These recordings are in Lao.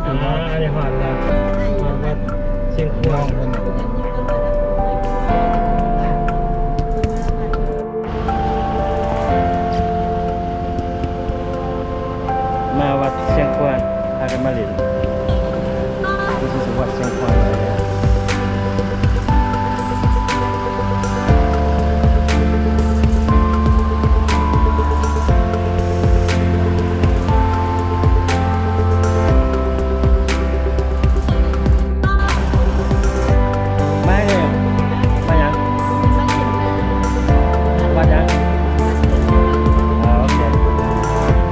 ອັນນີ້ຮອດແລ້ວ ຮອດວັດຊຽງຂວາງ ມາວັດຊຽງຂວາງ ພາກັນມາຫຼິ້ນ This is ວັດຊຽງຂວາງ. ມາເດີ ມາຫຍັງ? ວັດຫຍັງ? ອໍ ໂອເຄ.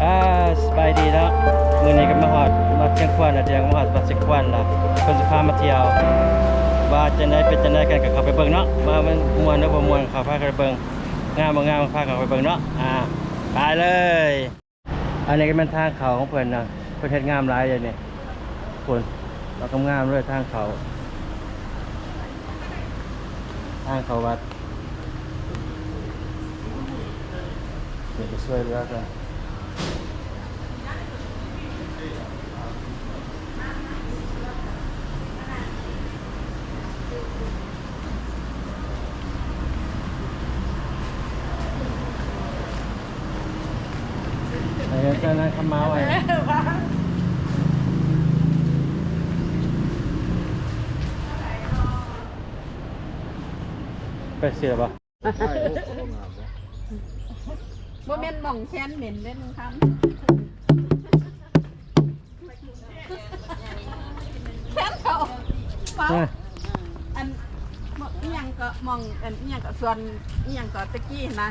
ອ່າ ສະບາຍດີເນາະ ມື້ນີ້ກໍມາຮອດວັດຊຽງຂວາງແລ້ວ ດຽວມາຮອດວັດຊຽງຂວາງແລ້ວ ເພິ່ນຊິພາມາທ່ຽວ ວ່າຈັ່ງໃດເປັນຈັ່ງໃດກັນ ກໍເຂົ້າໄປເບິ່ງເນາະ ວ່າມັນມ່ວນຫຼືບໍ່ມ່ວນ ເຂົ້າພາກັນໄປເບິ່ງ ງາມບໍ່ງາມ ພາກັນໄປເບິ່ງເນາະ. ອ່າ ໄປເລີຍ. ອັນນີ້ກໍແມ່ນທາງເຂົ້າຂອງເພິ່ນນະ ເພິ່ນເຮັດງາມຫຼາຍເດນີ້ ພຸ້ນ ເອົາງາມໆເລີຍ ທາງເຂົ້າ ທາງເຂົ້າວັດ ເພິ່ນກໍຊ່ວຍເຫຼືອກັນ. ເອີ ເຈົ້ານາຍຄຳເມົາ ເອີ ໄປເສຍບໍ່? ບໍ່ແມ່ນໝ່ອງແຄນເໝັນເດ້ ລຸງຄຳ ແຄນເຂົາເມົາ ເອີ ອັນ ໝ່ອງອີ່ຫຍັງເກາະ ໝ່ອງ ອັນ ອີ່ຫຍັງເກາະ ສວນອີ່ຫຍັງເກາະ ຕະກີ້ຫັ້ນນະ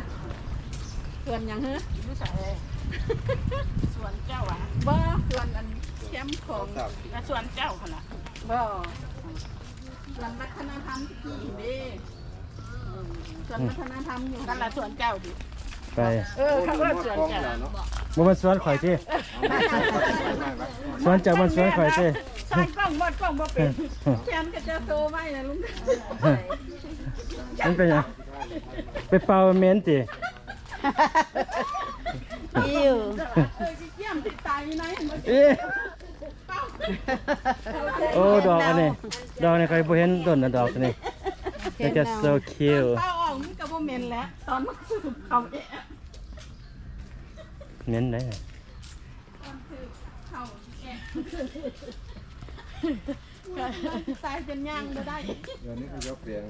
ສວນຫຍັງຫື? ຢູ່ໃສ? ສວນເຈົ້າຫວາ? ບໍ່ ສວນອັນແຄມຂອງ ສວນເຈົ້າຫັ້ນລະ ບໍ່ ສວນວັດທະນະທຳຕະກີ້ເດ້. ສວນວັດທະນະທຳຢູ່ຫັ້ນລະ ສວນເຈົ້າຕິ ໄປ ເອີ ເຂົາເອີ້ນສວນເຈົ້າ ບໍ່ແມ່ນສວນຂ້ອຍຕິ ສວນເຈົ້າບໍ່ແມ່ນສວນຂ້ອຍຕິ ສວນກ້ອງ ໝົດກ້ອງບໍ່ເປັນ ແຄມຂະເຈົ້າໂຊໄວ້ນະລຸງ ມັນເປັນຫຍັງ? ໄປເປົ່າເໝັນຕິ ອິ້ວ ເອີ ຊິກຽມຊິຕາຍຢູ່ໃນຫັ້ນບໍ່ ເອີ. ໂອ້ ດອກອັນນີ້ ດອກນີ້ຂ້ອຍບໍ່ເຫັນດົນນະ ດອກນີ້ Look at so cute ເປົ່າອອກມັນກໍບໍ່ເໝັນແຫຼະ ຕອນມັນສືບເຂົ້າແອະ ເໝັນໄດ໋ ຕອນສືບເຂົ້າແອະ ຕາຍຈົນຍ່າງບໍ່ໄດ້ ດຽວນີ້ເຂົາເຈົ້າແປງ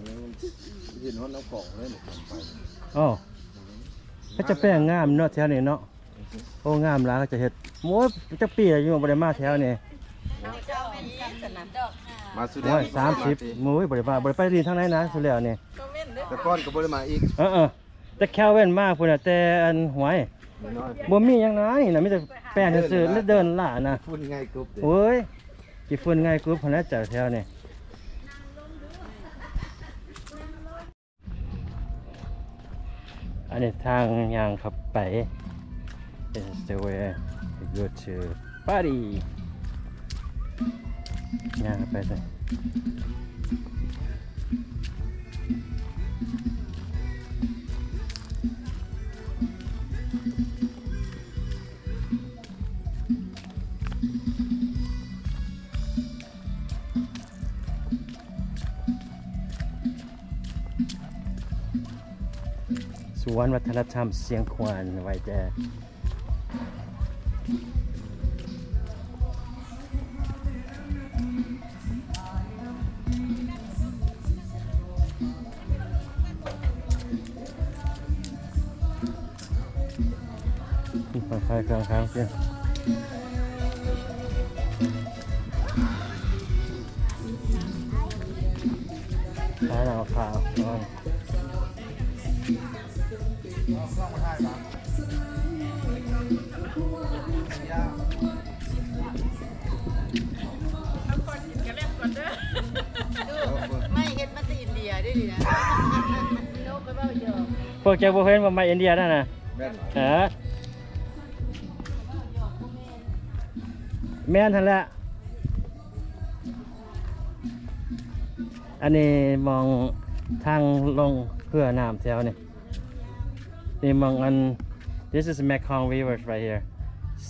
ເຫັນຮອດນ້ຳຂອງເລີຍນີ້ ໄປ ອໍ ເຂົາເຈົ້າແປງງາມເນາະ ແຖວນີ້ເນາະ. ໂອ້ ງາມຫຼາຍ ເຂົາເຈົ້າເຮັດ ໂອ້ຍ ຈັກປີແລ້ວຢູ່ບໍ່ໄດ້ມາແຖວນີ້ ມາສຸດແລ້ວ ໂອ້ຍ ສາມສິບ ໂອ້ຍ ບໍ່ໄດ້ມາ ບໍ່ໄດ້ໄປຫຼິ້ນທາງໃດນະ ສຸດແລ້ວນີ້ ແຕ່ກ່ອນກໍບໍ່ໄດ້ມາອີກ ເອີໆ ແຕ່ແຄວເວັນມາພຸ້ນນະ ແຕ່ອັນ ຫ້ວຍ ບໍ່ມີຫຍັງນະ ນີ້ນະ ມີແຕ່ແປ້ນຊື່ໆ ມີແຕ່ເດີ່ນຫຼ້ານະ ໂອ້ຍ ຂີ້ຝຸ່ນໄງ່ກຸບຫັ້ນແຫຼະ ເຈົ້າແຖວນີ້. ອັນນີ້ທາງຍ່າງເຂົ້າໄປ This is the way to go to party ຍ່າງເຂົ້າໄປ ສວນວັດທະນະທຳຊຽງຂວາງ ໄວ້ແຕ່ ໄປຂາຍເຄື່ອງຂາຍເຄື່ອງ ຂາຍເອົາຂາວ ໄມ້ເຮັດມາແຕ່ອິນເດຍເດ້ນີ້ນະ ພວກເຈົ້າບໍ່ເຫັນບໍ່ໄມ້ອິນເດຍນັ້ນນະ ແມ່ນ ເອີ ແມ່ນຫັ້ນແຫຼະ. ອັນນີ້ໝ່ອງທາງລົງເຮືອນ້ຳແຖວນີ້ ນີ້ໝ່ອງອັນ this is Mekong River right here,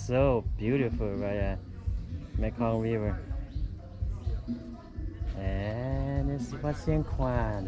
so beautiful right here, Mekong River. And this is ວັດຊຽງຂວານ.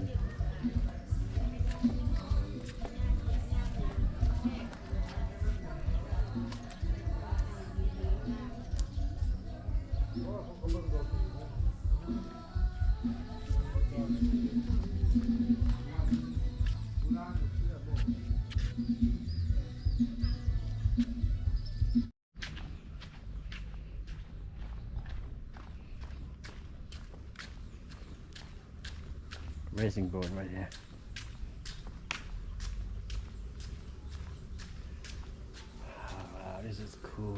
Racing boat right here. Wow, this is cool.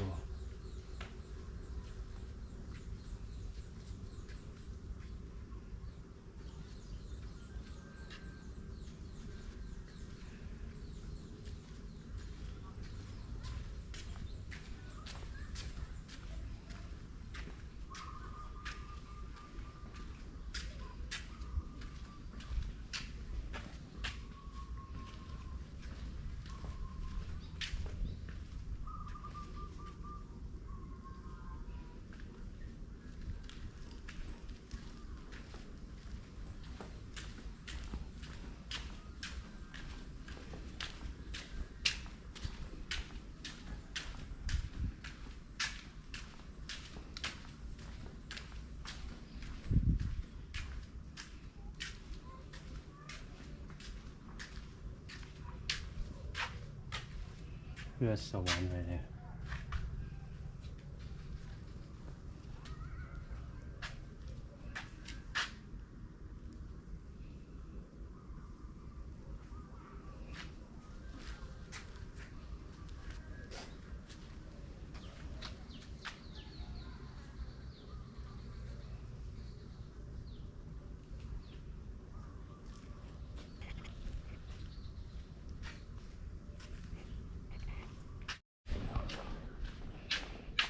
That's the one right there.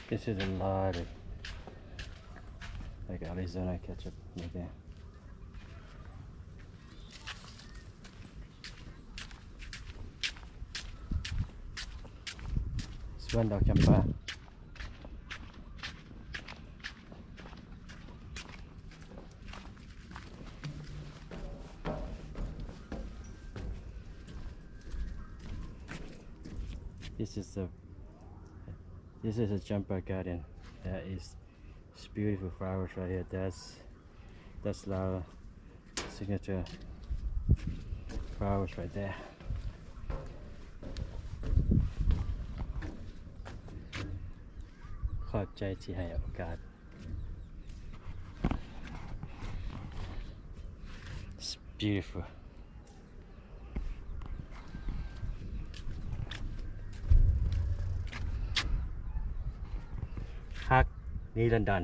This is a lot of, like, Arizona ketchup right there. This one, dog jump. This is a, this is a jumper garden. That is, it's beautiful flowers right here. That's, that's Lao signature flowers right there. ຂອບໃຈທີ່ໃຫ້ໂອກາດ. It's beautiful. ຮັກ New London.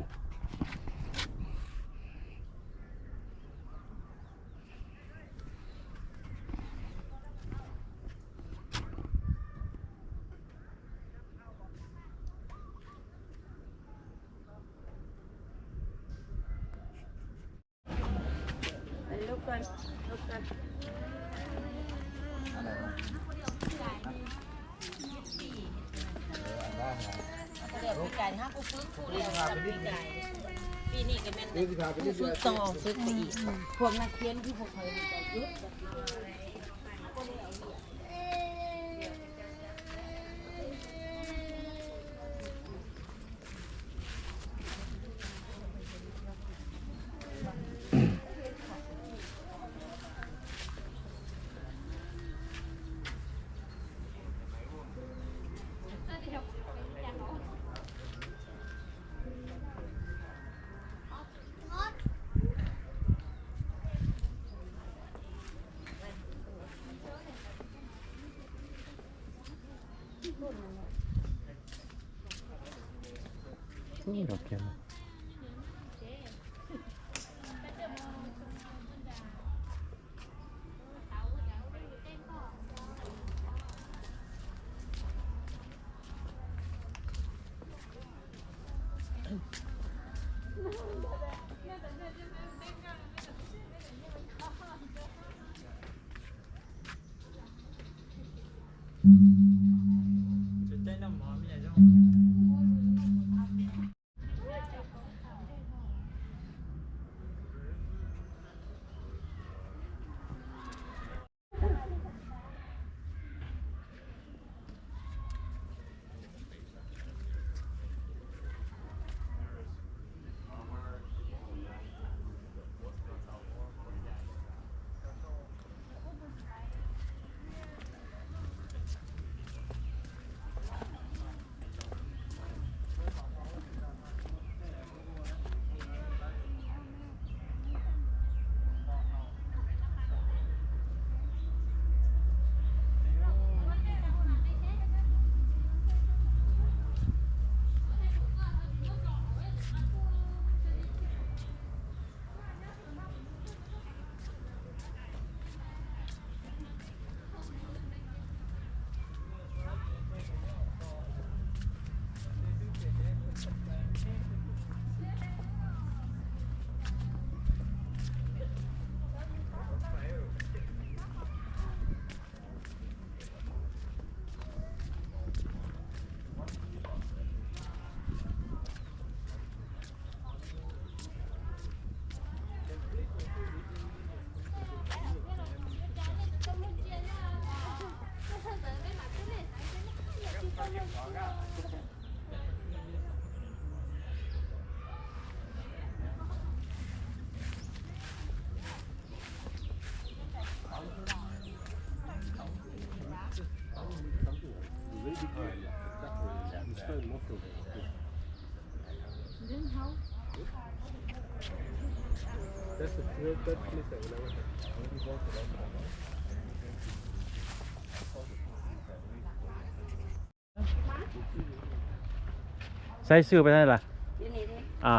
ໃສ່ຊື່ໄປໃສລະ? ຢູ່ນີ້ເດ້. ອ່າ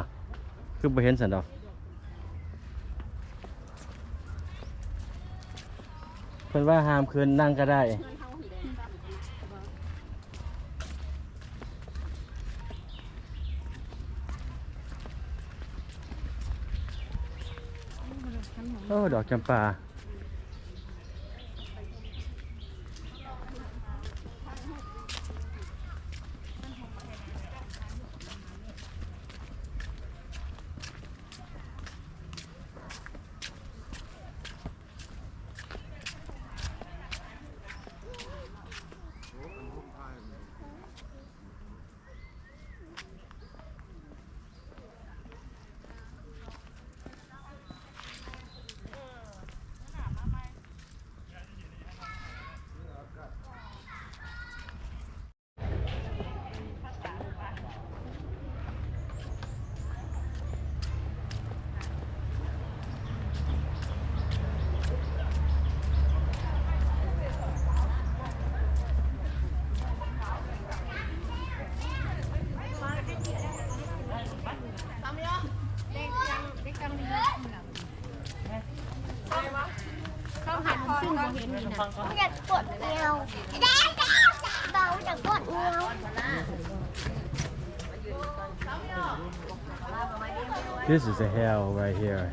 ຄືບໍ່ເຫັນຊັ້ນດອກ? ເພິ່ນວ່າຫ້າມຂຶ້ນ ນັ່ງກໍໄດ້. ໂອ້ ດອກຈຳປາ. This is a hell right here.